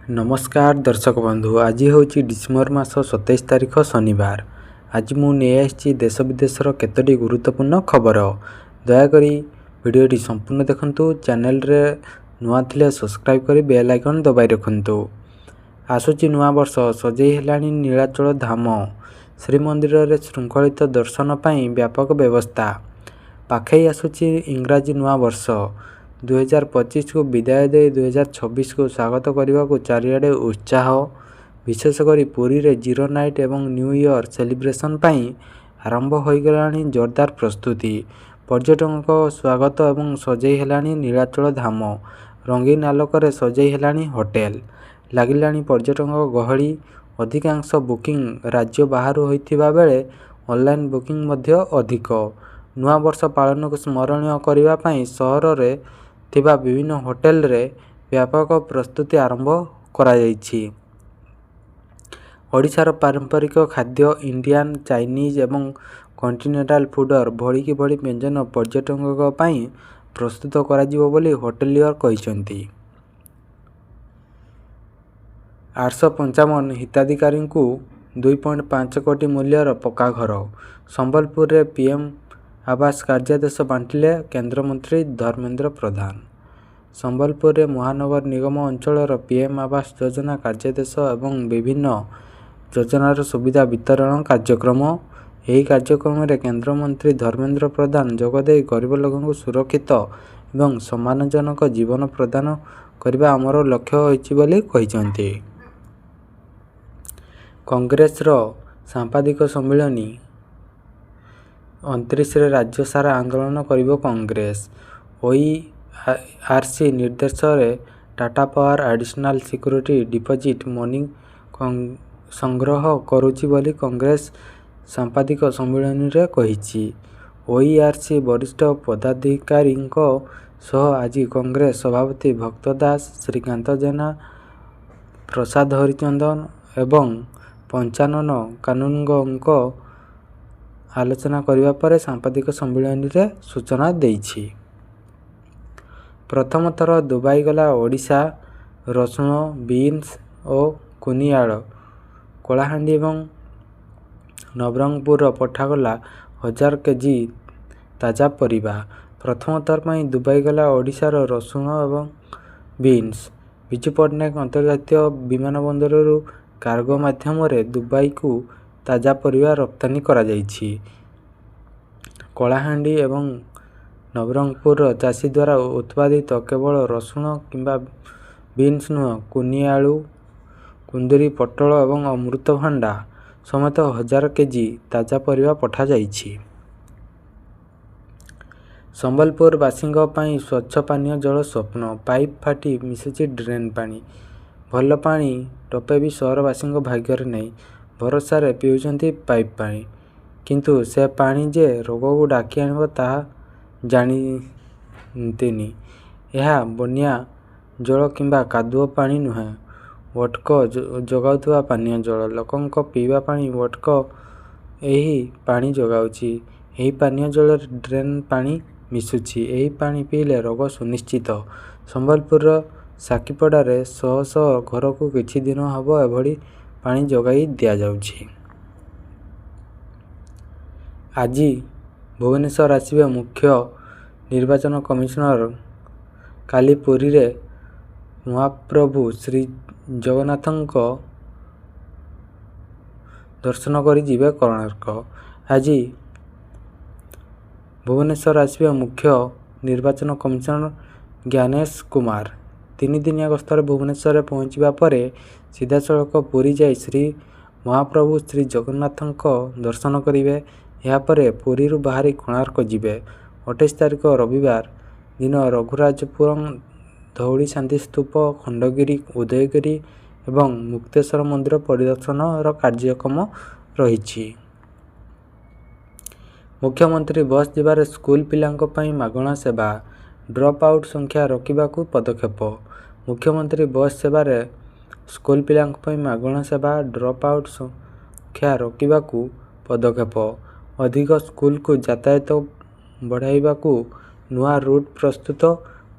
ନମସ୍କାର ଦର୍ଶକ ବନ୍ଧୁ, ଆଜି ହେଉଛି ଡିସେମ୍ବର ମାସ 27 ତାରିଖ, ଶନିବାର। ଆଜି ମୁଁ ନେଇ ଆସିଛି ଦେଶ ବିଦେଶର କେତୋଟି ଗୁରୁତ୍ୱପୂର୍ଣ୍ଣ ଖବର। ଦୟାକରି ଭିଡ଼ିଓଟି ସମ୍ପୂର୍ଣ୍ଣ ଦେଖନ୍ତୁ। ଚ୍ୟାନେଲରେ ନୂଆ ଥିଲେ ସବସ୍କ୍ରାଇବ୍ କରି ବେଲ୍ ଆଇକନ୍ ଦବାଇ ରଖନ୍ତୁ। ଆସୁଛି ନୂଆବର୍ଷ, ସଜେଇ ହେଲାଣି ନୀଳାଚଳ ଧାମ। ଶ୍ରୀମନ୍ଦିରରେ ଶୃଙ୍ଖଳିତ ଦର୍ଶନ ପାଇଁ ବ୍ୟାପକ ବ୍ୟବସ୍ଥା। ପାଖେଇ ଆସୁଛି ଇଂରାଜୀ ନୂଆବର୍ଷ। 2025କୁ ବିଦାୟ ଦେଇ 2026କୁ ସ୍ୱାଗତ କରିବାକୁ ଚାରିଆଡ଼େ ଉତ୍ସାହ। ବିଶେଷକରି ପୁରୀରେ ଜିରୋ ନାଇଟ୍ ଏବଂ ନ୍ୟୁ ଇୟର ସେଲିବ୍ରେସନ ପାଇଁ ଆରମ୍ଭ ହୋଇଗଲାଣି ଜୋରଦାର ପ୍ରସ୍ତୁତି। ପର୍ଯ୍ୟଟକଙ୍କ ସ୍ୱାଗତ ଏବଂ ସଜେଇ ହେଲାଣି ନୀଳାଚଳ ଧାମ। ରଙ୍ଗୀନ ଆଲୋକରେ ସଜେଇ ହେଲାଣି ହୋଟେଲ। ଲାଗିଲାଣି ପର୍ଯ୍ୟଟକଙ୍କ ଗହଳି। ଅଧିକାଂଶ ବୁକିଂ ରାଜ୍ୟ ବାହାରୁ ହୋଇଥିବା ବେଳେ ଅନଲାଇନ ବୁକିଂ ମଧ୍ୟ ଅଧିକ। ନୂଆବର୍ଷ ପାଳନକୁ ସ୍ମରଣୀୟ କରିବା ପାଇଁ ସହରରେ ଥିବା ବିଭିନ୍ନ ହୋଟେଲରେ ବ୍ୟାପକ ପ୍ରସ୍ତୁତି ଆରମ୍ଭ କରାଯାଇଛି। ଓଡ଼ିଶାର ପାରମ୍ପରିକ ଖାଦ୍ୟ, ଇଣ୍ଡିଆନ, ଚାଇନିଜ ଏବଂ କଣ୍ଟିନେଣ୍ଟାଲ ଫୁଡର ଭଳିକି ଭଳି ବ୍ୟଞ୍ଜନ ପର୍ଯ୍ୟଟକଙ୍କ ପାଇଁ ପ୍ରସ୍ତୁତ କରାଯିବ ବୋଲି ହୋଟେଲିୟର କହିଛନ୍ତି। 855 ହିତାଧିକାରୀଙ୍କୁ 2.5 କୋଟି ମୂଲ୍ୟର ପକ୍କା ଘର। ସମ୍ବଲପୁରରେ ପିଏମ ଆବାସ କାର୍ଯ୍ୟାଦେଶ ବାଣ୍ଟିଲେ କେନ୍ଦ୍ରମନ୍ତ୍ରୀ ଧର୍ମେନ୍ଦ୍ର ପ୍ରଧାନ। ସମ୍ବଲପୁରରେ ମହାନଗର ନିଗମ ଅଞ୍ଚଳର ପିଏମ ଆବାସ ଯୋଜନା କାର୍ଯ୍ୟାଦେଶ ଏବଂ ବିଭିନ୍ନ ଯୋଜନାର ସୁବିଧା ବିତରଣ କାର୍ଯ୍ୟକ୍ରମ। ଏହି କାର୍ଯ୍ୟକ୍ରମରେ କେନ୍ଦ୍ରମନ୍ତ୍ରୀ ଧର୍ମେନ୍ଦ୍ର ପ୍ରଧାନ ଯୋଗଦେଇ ଗରିବ ଲୋକଙ୍କୁ ସୁରକ୍ଷିତ ଏବଂ ସମ୍ମାନଜନକ ଜୀବନ ପ୍ରଦାନ କରିବା ଆମର ଲକ୍ଷ୍ୟ ହୋଇଛି ବୋଲି କହିଛନ୍ତି। କଂଗ୍ରେସର ସାମ୍ବାଦିକ ସମ୍ମିଳନୀ, 29ରେ ରାଜ୍ୟ ସାରା ଆନ୍ଦୋଳନ କରିବ କଂଗ୍ରେସ। ଓଇଆରସି ନିର୍ଦ୍ଦେଶରେ Tata Power additional security deposit money ସଂଗ୍ରହ କରୁଛି ବୋଲି କଂଗ୍ରେସ ସାମ୍ବାଦିକ ସମ୍ମିଳନୀରେ କହିଛି। ଓଇଆରସି ବରିଷ୍ଠ ପଦାଧିକାରୀଙ୍କ ସହ ଆଜି କଂଗ୍ରେସ ସଭାପତି ଭକ୍ତ ଦାସ, ଶ୍ରୀକାନ୍ତ ଜେନା, ପ୍ରସାଦ ହରିଚନ୍ଦନ ଏବଂ ପଞ୍ଚାନନ କାନୁନଗୋଙ୍କ ଆଲୋଚନା କରିବା ପରେ ସାମ୍ବାଦିକ ସମ୍ମିଳନୀରେ ସୂଚନା ଦେଇଛି। ପ୍ରଥମ ଥର ଦୁବାଇ ଗଲା ଓଡ଼ିଶା ରସୁଣ, ବିନ୍ସ ଓ କୁନି ଆଳୁ। କଳାହାଣ୍ଡି ଏବଂ ନବରଙ୍ଗପୁରରୁ ପଠାଗଲା ହଜାର କେଜି ତାଜା ପରିବା। ପ୍ରଥମ ଥର ପାଇଁ ଦୁବାଇ ଗଲା ଓଡ଼ିଶାର ରସୁଣ ଏବଂ ବିନ୍ସ। ବିଜୁ ପଟ୍ଟନାୟକ ଅନ୍ତର୍ଜାତୀୟ ବିମାନବନ୍ଦରରୁ କାର୍ଗୋ ମାଧ୍ୟମରେ ଦୁବାଇକୁ ତାଜା ପରିବା ରପ୍ତାନୀ କରାଯାଇଛି। କଳାହାଣ୍ଡି ଏବଂ ନବରଙ୍ଗପୁରର ଚାଷୀ ଦ୍ୱାରା ଉତ୍ପାଦିତ କେବଳ ରସୁଣ କିମ୍ବା ବିନ୍ସ ନୁହେଁ, କୁନି ଆଳୁ, କୁନ୍ଦୁରି, ପୋଟଳ ଏବଂ ଅମୃତଭଣ୍ଡା ସମେତ ହଜାର କେଜି ତାଜା ପରିବା ପଠାଯାଇଛି। ସମ୍ବଲପୁରବାସୀଙ୍କ ପାଇଁ ସ୍ୱଚ୍ଛ ପାନୀୟ ଜଳ ସ୍ୱପ୍ନ। ପାଇପ ଫାଟି ମିଶୁଛି ଡ୍ରେନ ପାଣି। ଭଲ ପାଣି ଟୋପେ ବି ସହରବାସୀଙ୍କ ଭାଗ୍ୟରେ ନାହିଁ। ଭରସାରେ ପିଉଛନ୍ତି ପାଇପ ପାଣି। କିନ୍ତୁ ସେ ପାଣି ଯେ ରୋଗକୁ ଡାକି ଆଣିବ ତାହା ଜାଣନ୍ତିନି। ଏହା ବନ୍ୟା ଜଳ କିମ୍ବା କାଦୁଅ ପାଣି ନୁହେଁ, ୱାଟକୋ ଯୋଗାଉଥିବା ପାନୀୟ ଜଳ। ଲୋକଙ୍କ ପିଇବା ପାଇଁ ୱାଟକୋ ଏହି ପାଣି ଯୋଗାଉଛି। ଏହି ପାନୀୟ ଜଳରେ ଡ୍ରେନ ପାଣି ମିଶୁଛି। ଏହି ପାଣି ପିଇଲେ ରୋଗ ସୁନିଶ୍ଚିତ। ସମ୍ବଲପୁରର ସାକ୍ଷୀପଡ଼ାରେ ଶହ ଶହ ଘରକୁ କିଛି ଦିନ ହେବ ଏଭଳି ପାଣି ଯୋଗାଇ ଦିଆଯାଉଛି। ଆଜି ଭୁବନେଶ୍ୱର ଆସିବେ ମୁଖ୍ୟ ନିର୍ବାଚନ କମିଶନର, କାଲି ପୁରୀରେ ମହାପ୍ରଭୁ ଶ୍ରୀଜଗନ୍ନାଥଙ୍କ ଦର୍ଶନ କରି ଯିବେ କୋଣାର୍କ। ଆଜି ଭୁବନେଶ୍ୱର ଆସିବେ ମୁଖ୍ୟ ନିର୍ବାଚନ କମିଶନର ଜ୍ଞାନେଶ କୁମାର। ତିନିଦିନିଆ ଗସ୍ତରେ ଭୁବନେଶ୍ୱରରେ ପହଞ୍ଚିବା ପରେ ସିଧାସଳଖ ପୁରୀ ଯାଇ ଶ୍ରୀ ମହାପ୍ରଭୁ ଶ୍ରୀଜଗନ୍ନାଥଙ୍କ ଦର୍ଶନ କରିବେ। ଏହାପରେ ପୁରୀରୁ ବାହାରି କୋଣାର୍କ ଯିବେ। 28 ତାରିଖ ରବିବାର ଦିନ ରଘୁରାଜପୁରମ୍, ଧଉଳି ଶାନ୍ତିସ୍ତୂପ, ଖଣ୍ଡଗିରି, ଉଦୟଗିରି ଏବଂ ମୁକ୍ତେଶ୍ୱର ମନ୍ଦିର ପରିଦର୍ଶନର କାର୍ଯ୍ୟକ୍ରମ ରହିଛି। ମୁଖ୍ୟମନ୍ତ୍ରୀ ବସ୍ ସେବାରେ ସ୍କୁଲ ପିଲାଙ୍କ ପାଇଁ ମାଗଣା ସେବା, ଡ୍ରପ ଆଉଟ ସଂଖ୍ୟା ରୋକିବାକୁ ପଦକ୍ଷେପ। ମୁଖ୍ୟମନ୍ତ୍ରୀ ବସ୍ ସେବାରେ ସ୍କୁଲ ପିଲାଙ୍କ ପାଇଁ ମାଗଣା ସେବା, ଡ୍ରପ ଆଉଟ ସଂଖ୍ୟା ରୋକିବାକୁ ପଦକ୍ଷେପ। ଅଧିକ ସ୍କୁଲକୁ ଯାତାୟାତ ବଢ଼ାଇବାକୁ ନୂଆ ରୁଟ୍ ପ୍ରସ୍ତୁତ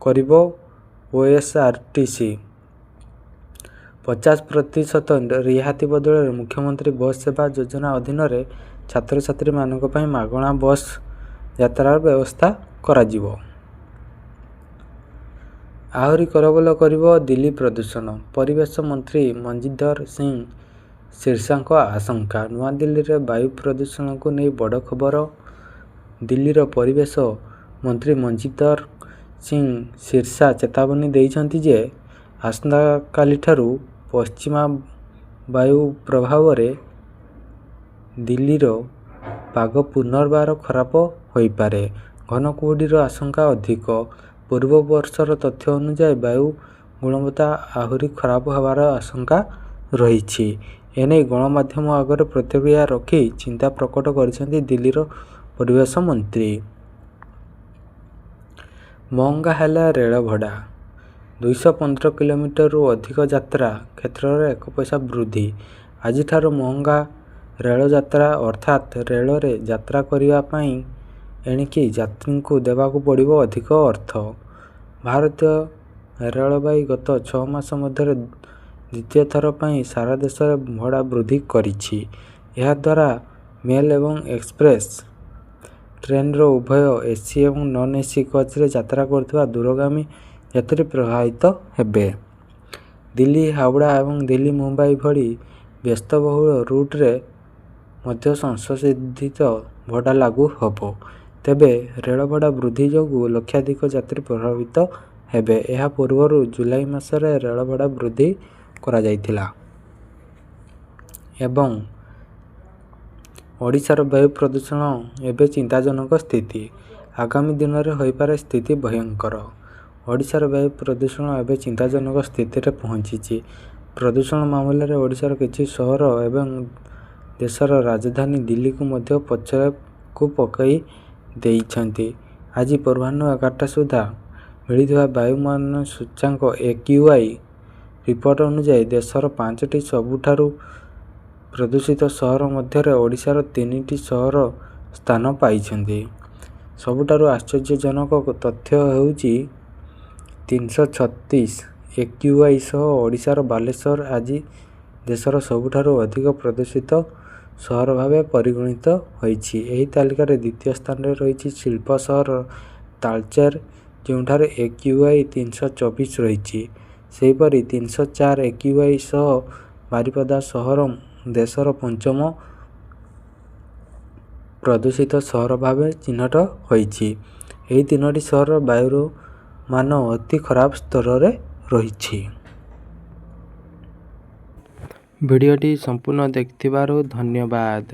କରିବ ଓଏସଆରଟିସି। 50% ରିହାତି ବଦଳରେ ମୁଖ୍ୟମନ୍ତ୍ରୀ ବସ୍ ସେବା ଯୋଜନା ଅଧୀନରେ ଛାତ୍ରଛାତ୍ରୀମାନଙ୍କ ପାଇଁ ମାଗଣା ବସ୍ ଯାତ୍ରାର ବ୍ୟବସ୍ଥା କରାଯିବ। ଆହୁରି କଲବଲ କରିବ ଦିଲ୍ଲୀ ପ୍ରଦୂଷଣ। ପରିବେଶ ମନ୍ତ୍ରୀ ମନଜିନ୍ଦର ସିଂ ସିରସାଙ୍କ ଆଶଙ୍କା। ନୂଆଦିଲ୍ଲୀରେ ବାୟୁ ପ୍ରଦୂଷଣକୁ ନେଇ ବଡ଼ ଖବର। ଦିଲ୍ଲୀର ପରିବେଶ ମନ୍ତ୍ରୀ ମନଜିନ୍ଦର ସିଂ ସିରସା ଚେତାବନୀ ଦେଇଛନ୍ତି ଯେ, ଆସନ୍ତାକାଲିଠାରୁ ପଶ୍ଚିମା ବାୟୁ ପ୍ରଭାବରେ ଦିଲ୍ଲୀର ପାଗ ପୁନର୍ବାର ଖରାପ ହୋଇପାରେ। ଘନ କୁହୁଡ଼ିର ଆଶଙ୍କା ଅଧିକ। ପୂର୍ବ ବର୍ଷର ତଥ୍ୟ ଅନୁଯାୟୀ ବାୟୁ ଗୁଣବତ୍ତା ଆହୁରି ଖରାପ ହେବାର ଆଶଙ୍କା ରହିଛି। ଏନେଇ ଗଣମାଧ୍ୟମ ଆଗରେ ପ୍ରତିକ୍ରିୟା ରଖି ଚିନ୍ତା ପ୍ରକଟ କରିଛନ୍ତି ଦିଲ୍ଲୀର ପରିବେଶ ମନ୍ତ୍ରୀ। ମହଙ୍ଗା ହେଲା ରେଳଭଡ଼ା। 215 କିଲୋମିଟରରୁ ଅଧିକ ଯାତ୍ରା କ୍ଷେତ୍ରରେ ଏକ ପଇସା ବୃଦ୍ଧି। ଆଜିଠାରୁ ମହଙ୍ଗା ରେଳଯାତ୍ରା। ଅର୍ଥାତ୍ ରେଳରେ ଯାତ୍ରା କରିବା ପାଇଁ ଏଣିକି ଯାତ୍ରୀଙ୍କୁ ଦେବାକୁ ପଡ଼ିବ ଅଧିକ ଅର୍ଥ। ଭାରତୀୟ ରେଳବାଇ ଗତ 6 ମାସ ମଧ୍ୟରେ ଦ୍ୱିତୀୟ ଥର ପାଇଁ ସାରା ଦେଶରେ ଭଡ଼ା ବୃଦ୍ଧି କରିଛି। ଏହାଦ୍ୱାରା ମେଲ୍ ଏବଂ ଏକ୍ସପ୍ରେସ ଟ୍ରେନ୍‌ର ଉଭୟ ଏସି ଏବଂ ନନ୍-ଏସି କୋଚ୍‌ରେ ଯାତ୍ରା କରୁଥିବା ଦୂରଗାମୀ ଯାତ୍ରୀ ପ୍ରଭାବିତ ହେବେ। ଦିଲ୍ଲୀ-ହାୱଡ଼ା ଏବଂ ଦିଲ୍ଲୀ-ମୁମ୍ବାଇ ଭଳି ବ୍ୟସ୍ତବହୁଳ ରୁଟ୍‌ରେ ମଧ୍ୟ ସଂଶୋଧିତ ଭଡ଼ା ଲାଗୁ ହେବ। ତେବେ ରେଳଭଡ଼ା ବୃଦ୍ଧି ଯୋଗୁଁ ଲକ୍ଷାଧିକ ଯାତ୍ରୀ ପ୍ରଭାବିତ ହେବେ। ଏହା ପୂର୍ବରୁ ଜୁଲାଇ ମାସରେ ରେଳଭଡ଼ା ବୃଦ୍ଧି କରାଯାଇଥିଲା। ଏବଂ ଓଡ଼ିଶାର ବାୟୁ ପ୍ରଦୂଷଣ ଏବେ ଚିନ୍ତାଜନକ ସ୍ଥିତି, ଆଗାମୀ ଦିନରେ ହୋଇପାରେ ସ୍ଥିତି ଭୟଙ୍କର। ଓଡ଼ିଶାର ବାୟୁ ପ୍ରଦୂଷଣ ଏବେ ଚିନ୍ତାଜନକ ସ୍ଥିତିରେ ପହଞ୍ଚିଛି। ପ୍ରଦୂଷଣ ମାମଲାରେ ଓଡ଼ିଶାର କିଛି ସହର ଏବେ ଦେଶର ରାଜଧାନୀ ଦିଲ୍ଲୀକୁ ମଧ୍ୟ ପଛକୁ ପକାଇ ଦେଇଛନ୍ତି। ଆଜି ପୂର୍ବାହ୍ନ 11ଟା ସୁଦ୍ଧା ମିଳିଥିବା ବାୟୁ ମାନ ସୂଚକାଙ୍କ ଏକ୍ୟୁଆଇ ରିପୋର୍ଟ ଅନୁଯାୟୀ, ଦେଶର ପାଞ୍ଚଟି ସବୁଠାରୁ ପ୍ରଦୂଷିତ ସହର ମଧ୍ୟରେ ଓଡ଼ିଶାର ତିନିଟି ସହର ସ୍ଥାନ ପାଇଛନ୍ତି। ସବୁଠାରୁ ଆଶ୍ଚର୍ଯ୍ୟଜନକ ତଥ୍ୟ ହେଉଛି, 336 ଏକ୍ୟୁଆଇ ସହ ଓଡ଼ିଶାର ବାଲେଶ୍ୱର ଆଜି ଦେଶର ସବୁଠାରୁ ଅଧିକ ପ୍ରଦୂଷିତ ସହର ଭାବେ ପରିଗଣିତ ହୋଇଛି। ଏହି ତାଲିକାରେ ଦ୍ୱିତୀୟ ସ୍ଥାନରେ ରହିଛି ଶିଳ୍ପ ସହର ତାଳଚେର, ଯେଉଁଠାରେ ଏକ୍ୟୁଆଇ 324 ରହିଛି। ସେହିପରି 304 ଏକ୍ୟୁଆଇ ସହ ବାରିପଦା ସହର ଦେଶର ପଞ୍ଚମ ପ୍ରଦୂଷିତ ସହର ଭାବେ ଚିହ୍ନଟ ହୋଇଛି। ଏହି ତିନୋଟି ସହରର ବାୟୁର ମାନ ଅତି ଖରାପ ସ୍ତରରେ ରହିଛି। ଭିଡ଼ିଓଟି ସମ୍ପୂର୍ଣ୍ଣ ଦେଖିଥିବାରୁ ଧନ୍ୟବାଦ।